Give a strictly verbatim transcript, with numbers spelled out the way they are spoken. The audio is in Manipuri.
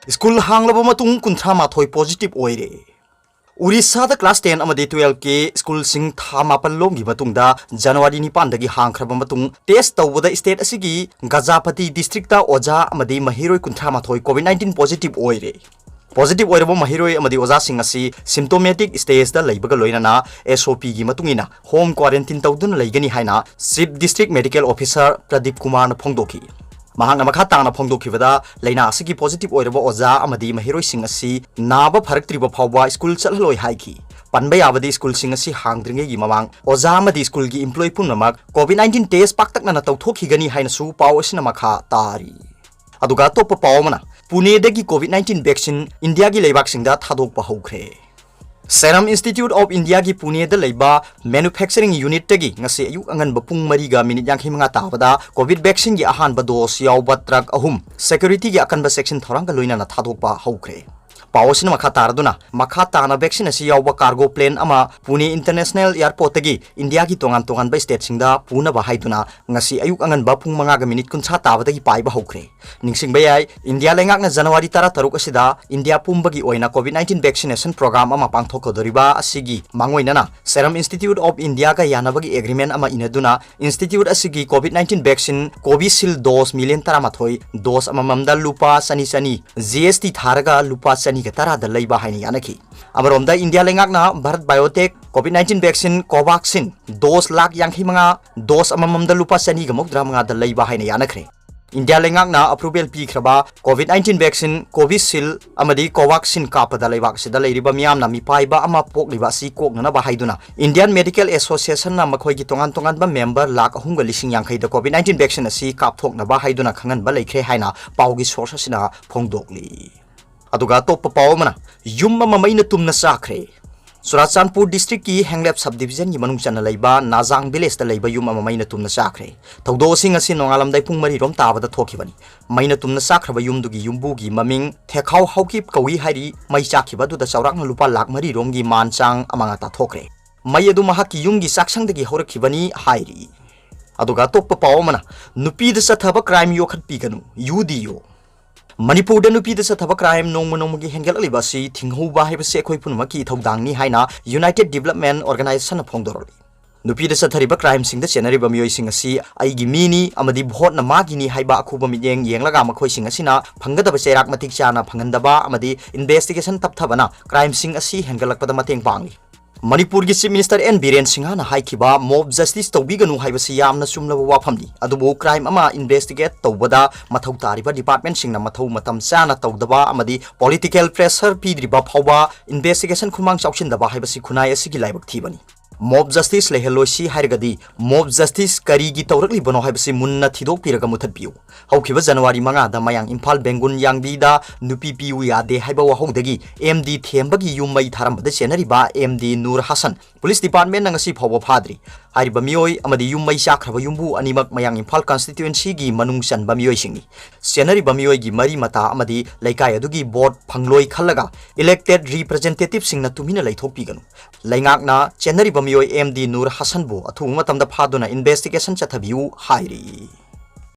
ꯁ꯭ꯀꯨꯜ ꯍꯥꯡꯂꯕ ꯃꯇꯨꯡ ꯀꯨꯟꯊ꯭ꯔꯥ ꯃꯥꯊꯣꯏ positive ꯑꯣꯏꯔꯦ꯫ ꯎꯔꯤꯁꯥꯗ class ten ꯑꯃꯗꯤ twelve ꯀꯤ ꯁ꯭ꯀꯨꯜꯁꯤꯡ ꯊꯥ ꯃꯥꯄꯟ ꯂꯣꯝꯒꯤ ꯃꯇꯨꯡꯗ January ꯅꯤꯄꯥꯟꯗꯒꯤ ꯍꯥꯡꯈ꯭ꯔꯕ ꯃꯇꯨꯡ test ꯇꯧꯕꯗ state ꯑꯁꯤꯒꯤ ꯒꯖꯥꯄꯇꯤ district ꯇ ꯑꯣꯖꯥ ꯑꯃꯗꯤ ꯃꯍꯩꯔꯣꯏ ꯀꯨꯟꯊ꯭ꯔꯥ ꯃꯥꯊꯣꯏ COVID nineteen positive ꯑꯣꯏꯔꯦ꯫ Positive ꯑꯣꯏꯔꯕ ꯃꯍꯩꯔꯣꯏ ꯑꯃꯗꯤ ꯑꯣꯖꯥꯁꯤꯡ ꯑꯁꯤ symptomatic stage ꯇ ꯂꯩꯕꯒ ꯂꯣꯏꯅꯅ S O P ꯒꯤ ꯃꯇꯨꯡ ꯏꯟꯅ home quarantine ꯇꯧꯗꯨꯅ ꯂꯩꯒꯅꯤ ꯍꯥꯏꯅ Chief District Medical Officer Pradeep ꯀꯨꯃꯥꯔꯅ ꯐꯣꯡꯗꯣꯛꯈꯤ꯫ ꯃꯍꯥꯛꯅ ꯃꯈꯥ ꯇꯥꯅ ꯐꯣꯡꯗꯣꯛꯈꯤꯕꯗ, ꯂꯥꯏꯅꯥ ꯑꯁꯤꯒꯤ positive ꯑꯣꯏꯔꯕ ꯑꯣꯖꯥ ꯑꯃꯗꯤ ꯃꯍꯩꯔꯣꯏꯁꯤꯡ ꯑꯁꯤ ꯅꯥꯕ ꯐꯔꯛꯇ꯭ꯔꯤꯕ ꯐꯥꯎꯕ ꯁ꯭ꯀꯨꯜ ꯆꯠꯍꯜꯂꯣꯏ ꯍꯥꯏꯈꯤ꯫ ꯄꯟꯕ ꯌꯥꯕꯗꯤ, ꯁ꯭ꯀꯨꯜꯁꯤꯡ ꯑꯁꯤ ꯍꯥꯡꯗ꯭ꯔꯤꯉꯩꯒꯤ ꯃꯃꯥꯡ ꯑꯣꯖꯥ ꯑꯃꯗꯤ ꯁ꯭ꯀꯨꯜꯒꯤ employee ꯄꯨꯝꯅꯃꯛ COVID nineteen test ꯄꯥꯛꯇꯛꯅꯅ ꯇꯧꯊꯣꯛꯈꯤꯒꯅꯤ ꯍꯥꯏꯅꯁꯨ ꯄꯥꯎ ꯑꯁꯤꯅ ꯃꯈꯥ ꯇꯥꯔꯤ꯫ ꯑꯗꯨꯒ ꯑꯇꯣꯞꯄ ꯄꯥꯎ ꯑꯃꯅ, ꯄꯨꯅꯦꯗꯒꯤ COVID nineteen vaccine ꯏꯟꯗꯤꯌꯥꯒꯤ ꯂꯩꯕꯥꯛꯁꯤꯡꯗ ꯊꯥꯗꯣꯛꯄ ꯍꯧꯈ꯭ꯔꯦ꯫ Serum Institute of India ꯒꯤ ꯄꯨꯅꯦꯗ ꯂꯩꯕ manufacturing unit ꯇꯒꯤ ꯉꯁꯤ ꯑꯌꯨꯛ ꯑꯉꯟꯕ ꯄꯨꯡ ꯃꯔꯤꯒ minute ꯌꯥꯡꯈꯩ ꯃꯉꯥ ꯇꯥꯕꯗ COVID vaccine ꯒꯤ ꯑꯍꯥꯟꯕ dose ꯌꯥꯎꯕ truck ꯑꯍꯨꯝ security ꯒꯤ ꯑꯀꯟꯕ section ꯊꯧꯔꯥꯡꯒ ꯂꯣꯏꯅꯅ ꯊꯥꯗꯣꯛꯄ ꯍꯧꯈ꯭ꯔꯦ꯫ ꯄꯥꯎ ꯑꯁꯤꯅ ꯃꯈꯥ ꯇꯥꯔꯗꯨꯅ, ꯃꯈꯥ ꯇꯥꯅ vaccine ꯑꯁꯤ ꯌꯥꯎꯕ cargo plane ꯑꯃ ꯄꯨꯅꯦ International Airport ꯇꯒꯤ ꯏꯟꯗꯤꯌꯥꯒꯤ ꯇꯣꯉꯥꯟ ꯇꯣꯉꯥꯟꯕ state ꯁꯤꯡꯗ ꯄꯨꯅꯕ ꯍꯥꯏꯗꯨꯅ ꯉꯁꯤ ꯑꯌꯨꯛ ꯑꯉꯟꯕ ꯄꯨꯡ ꯃꯉꯥꯒ minute ꯀꯨꯟꯊ꯭ꯔꯥ ꯇꯥꯕꯗꯒꯤ ꯄꯥꯏꯕ ꯍꯧꯈ꯭ꯔꯦ꯫ ꯅꯤꯡꯁꯤꯡꯕ ꯌꯥꯏ, ꯏꯟꯗꯤꯌꯥ ꯂꯩꯉꯥꯛꯅ January ꯇꯔꯥꯇꯔꯨꯛ ꯑꯁꯤꯗ ꯏꯟꯗꯤꯌꯥ ꯄꯨꯝꯕꯒꯤ ꯑꯣꯏꯅ COVID nineteen vaccination program ꯑꯃ ꯄꯥꯡꯊꯣꯛꯀꯗꯧꯔꯤꯕ ꯑꯁꯤꯒꯤ ꯃꯥꯡꯑꯣꯏꯅꯅ Serum Institute of India ꯒ ꯌꯥꯅꯕꯒꯤ agreement ꯑꯃ ꯏꯅꯗꯨꯅ institute ꯑꯁꯤꯒꯤ COVID nineteen vaccine Covishield dose million ꯇꯔꯥꯃꯥꯊꯣꯏ, dose ꯑꯃꯃꯝꯗ ꯂꯨꯄꯥ ꯆꯅꯤ ꯆꯅꯤ G S T ꯊꯥꯔꯒ ꯂꯨꯄꯥ ꯆꯅꯤꯒ ꯇꯔꯥꯗ ꯂꯩꯕ ꯍꯥꯏꯅ ꯌꯥꯅꯈꯤ꯫ ꯑꯃꯔꯣꯝꯗ ꯏꯟꯗꯤꯌꯥ ꯂꯩꯉꯥꯛꯅ Bharat Biotech COVID nineteen vaccine Covaxin dose lakh ꯌꯥꯡꯈꯩ ꯃꯉꯥ, dose ꯑꯃꯃꯝꯗ ꯂꯨꯄꯥ ꯆꯅꯤꯒ ꯃꯧꯗ꯭ꯔꯥ ꯃꯉꯥꯗ ꯂꯩꯕ ꯍꯥꯏꯅ ꯌꯥꯅꯈ꯭ꯔꯦ꯫ ꯏꯟꯗꯤꯌꯥ ꯂꯩꯉꯥꯛꯅ approval ꯄꯤꯈ꯭ꯔꯕ COVID nineteen vaccine Covishield ꯑꯃꯗꯤ Covaxin ꯀꯥꯞꯄꯗ ꯂꯩꯕꯥꯛ ꯑꯁꯤꯗ ꯂꯩꯔꯤꯕ ꯃꯤꯌꯥꯝꯅ ꯃꯤꯄꯥꯏꯕ ꯑꯃ ꯄꯣꯛꯂꯤꯕ ꯑꯁꯤ ꯀꯣꯛꯅꯅꯕ ꯍꯥꯏꯗꯨꯅ Indian Medical Association ꯅ ꯃꯈꯣꯏꯒꯤ ꯇꯣꯉꯥꯟ ꯇꯣꯉꯥꯟꯕ member ꯂꯥꯈ ꯑꯍꯨꯝꯒ ꯂꯤꯁꯤꯡ ꯌꯥꯡꯈꯩꯗ COVID nineteen vaccine ꯑꯁꯤ ꯀꯥꯞꯊꯣꯛꯅꯕ ꯍꯥꯏꯗꯨꯅ ꯈꯪꯍꯟꯕ ꯂꯩꯈ꯭ꯔꯦ ꯍꯥꯏꯅ ꯄꯥꯎꯒꯤ source ꯑꯁꯤꯅ ꯐꯣꯡꯗꯣꯛꯂꯤ꯫ ꯑꯗꯨꯒ ꯑꯇꯣꯞꯄ ꯄꯥꯎ ꯑꯃꯅ, ꯌꯨꯝ ꯑꯃ ꯃꯩꯅ ꯇꯨꯝꯅ ꯆꯥꯈ꯭ꯔꯦ꯫ ꯆꯨꯔꯥꯆꯥꯟꯄꯨꯔ district ꯀꯤ ꯍꯦꯡꯂꯦꯞ sub division ꯒꯤ ꯃꯅꯨꯡ ꯆꯟꯅ ꯂꯩꯕ ꯅꯥꯖꯥꯡ village ꯇ ꯂꯩꯕ ꯌꯨꯝ ꯑꯃ ꯃꯩꯅ ꯇꯨꯝꯅ ꯆꯥꯈ꯭ꯔꯦ꯫ ꯊꯧꯗꯣꯛ ꯑꯁꯤ ꯉꯁꯤ ꯅꯣꯡꯉꯥꯜꯂꯝꯗꯥꯏ ꯄꯨꯡ ꯃꯔꯤ ꯔꯣꯝ ꯇꯥꯕꯗ ꯊꯣꯛꯈꯤꯕꯅꯤ꯫ ꯃꯩꯅ ꯇꯨꯝꯅ ꯆꯥꯈ꯭ꯔꯕ ꯌꯨꯝꯗꯨꯒꯤ ꯌꯨꯝꯕꯨꯒꯤ ꯃꯃꯤꯡ ꯊꯦꯈꯥꯎ ꯍꯥꯎꯀꯤꯞ ꯀꯧꯏ ꯍꯥꯏꯔꯤ꯫ ꯃꯩ ꯆꯥꯛꯈꯤꯕ ꯑꯗꯨꯗ ꯆꯥꯎꯔꯥꯛꯅ ꯂꯨꯄꯥ ꯂꯥꯈ ꯃꯔꯤ ꯔꯣꯝꯒꯤ ꯃꯥꯟ ꯆꯥꯡ ꯑꯃꯥꯡ ꯑꯇꯥ ꯊꯣꯛꯈ꯭ꯔꯦ꯫ ꯃꯩ ꯑꯗꯨ ꯃꯍꯥꯛꯀꯤ ꯌꯨꯝꯒꯤ ꯆꯥꯛꯁꯪꯗꯒꯤ ꯍꯧꯔꯛꯈꯤꯕꯅꯤ ꯍꯥꯏꯔꯤ꯫ ꯑꯗꯨꯒ ꯑꯇꯣꯞꯄ ꯄꯥꯎ ꯑꯃꯅ, ꯅꯨꯄꯤꯗ ꯆꯠꯊꯕ crime ꯌꯣꯛꯈꯠꯄꯤꯒꯅꯨ, ꯌꯨ ꯗꯤꯌꯣ꯫ ꯃꯅꯤꯄꯨꯔꯗ ꯅꯨꯄꯤꯗ ꯆꯠꯊꯕ crime ꯅꯣꯡꯃ ꯅꯣꯡꯃꯒꯤ ꯍꯦꯟꯒꯠꯂꯛꯂꯤꯕ ꯑꯁꯤ ꯊꯤꯡꯍꯧꯕ ꯍꯥꯏꯕꯁꯤ ꯑꯩꯈꯣꯏ ꯄꯨꯝꯅꯃꯛꯀꯤ ꯏꯊꯧꯗꯥꯡꯅꯤ ꯍꯥꯏꯅ United Development Organization ꯅ ꯐꯣꯡꯗꯣꯔꯛꯂꯤ꯫ ꯅꯨꯄꯤꯗ ꯆꯠꯊꯔꯤꯕ crimeꯁꯤꯡꯗ ꯆꯦꯟꯅꯔꯤꯕ ꯃꯤꯑꯣꯏꯁꯤꯡ ꯑꯁꯤ ꯑꯩꯒꯤ ꯃꯤꯅꯤ ꯑꯃꯗꯤ voteꯅ ꯃꯥꯒꯤꯅꯤ ꯍꯥꯏꯕ ꯑꯈꯨꯕ ꯃꯤꯠꯌꯦꯡ ꯌꯦꯡꯂꯒ ꯃꯈꯣꯏꯁꯤꯡ ꯑꯁꯤꯅ ꯐꯪꯒꯗꯕ ꯆꯩꯔꯥꯛ ꯃꯇꯤꯛ ꯆꯥꯅ ꯐꯪꯍꯟꯗꯕ ꯑꯃꯗꯤ investigation ꯇꯞꯊꯕꯅ crimeꯁꯤꯡ ꯑꯁꯤ ꯍꯦꯟꯒꯠꯂꯛꯄꯗ ꯃꯇꯦꯡ ꯄꯥꯡꯂꯤ꯫ ꯃꯅꯤꯄꯨꯔꯒꯤ Chief Minister N ꯕꯤꯔꯦꯟ ꯁꯤꯡꯍꯅ ꯍꯥꯏꯈꯤꯕ mob justice ꯇꯧꯕꯤꯒꯅꯨ ꯍꯥꯏꯕꯁꯤ ꯌꯥꯝꯅ ꯆꯨꯝꯂꯕ ꯋꯥꯐꯝꯅꯤ, ꯑꯗꯨꯕꯨ crime ꯑꯃ investigate ꯇꯧꯕꯗ ꯃꯊꯧ ꯇꯥꯔꯤꯕ departmentꯁꯤꯡꯅ ꯃꯊꯧ ꯃꯇꯝ ꯆꯥꯅ ꯇꯧꯗꯕ ꯑꯃꯗꯤ political pressure ꯄꯤꯗ꯭ꯔꯤꯕ ꯐꯥꯎꯕ investigation ꯈꯨꯃꯥꯡ ꯆꯥꯎꯁꯤꯟꯗꯕ ꯍꯥꯏꯕꯁꯤ ꯈꯨꯟꯅꯥꯏ ꯑꯁꯤꯒꯤ ꯂꯥꯏꯕꯛ ꯊꯤꯕꯅꯤ꯫ Mob justice ꯂꯩꯍꯜꯂꯣꯏꯁꯤ ꯍꯥꯏꯔꯒꯗꯤ mob justice ꯀꯔꯤꯒꯤ ꯇꯧꯔꯛꯂꯤꯕꯅꯣ ꯍꯥꯏꯕꯁꯤ ꯃꯨꯟꯅ ꯊꯤꯗꯣꯛꯄꯤꯔꯒ ꯃꯨꯊꯠꯄꯤꯌꯨ꯫ ꯍꯧꯈꯤꯕ ꯖꯅꯋꯥꯔꯤ ꯃꯉꯥꯗ ꯃꯌꯥꯡ ꯏꯝꯐꯥꯜ ꯕꯦꯡꯒꯨꯟ ꯌꯥꯡꯕꯤꯗ ꯅꯨꯄꯤ ꯄꯤꯌꯨ ꯌꯥꯗꯦ ꯍꯥꯏꯕ ꯋꯥꯍꯧꯗꯒꯤ M D ꯊꯦꯝꯕꯒꯤ ꯌꯨꯝ ꯃꯩ ꯊꯥꯔꯝꯕꯗ ꯆꯦꯟꯅꯔꯤꯕ M D Nur Hasan police departmentꯅ ꯉꯁꯤ ꯐꯥꯎꯕ ꯐꯥꯗ꯭ꯔꯤ꯫ ꯍꯥꯏꯔꯤꯕ ꯃꯤꯑꯣꯏ ꯑꯃꯗꯤ ꯌꯨꯝ ꯃꯩ ꯆꯥꯛꯈ꯭ꯔꯕ ꯌꯨꯝꯕꯨ ꯑꯅꯤꯃꯛ ꯃꯌꯥꯡ ꯏꯝꯐꯥꯜ constituencyꯒꯤ ꯃꯅꯨꯡ ꯆꯟꯕ ꯃꯤꯑꯣꯏꯁꯤꯡꯅꯤ꯫ ꯆꯦꯟꯅꯔꯤꯕ ꯃꯤꯑꯣꯏꯒꯤ ꯃꯔꯤ ꯃꯇꯥ ꯑꯃꯗꯤ ꯂꯩꯀꯥꯏ ꯑꯗꯨꯒꯤ vote ꯐꯪꯂꯣꯏ ꯈꯜꯂꯒ elected representativeꯁꯤꯡꯅ ꯇꯨꯃꯤꯟꯅ ꯂꯩꯊꯣꯛꯄꯤꯒꯅꯨ꯫ ꯂꯩꯉꯥꯛꯅ ꯆꯦꯟꯅꯔꯤꯕ ꯃꯤꯑꯣꯏ M D ꯅꯨꯔ ꯍꯁꯟꯕꯨ ꯑꯊꯨꯕ ꯃꯇꯝꯗ ꯐꯥꯗꯨꯅ investigation ꯆꯠꯊꯕꯤꯌꯨ ꯍꯥꯏꯔꯤ꯫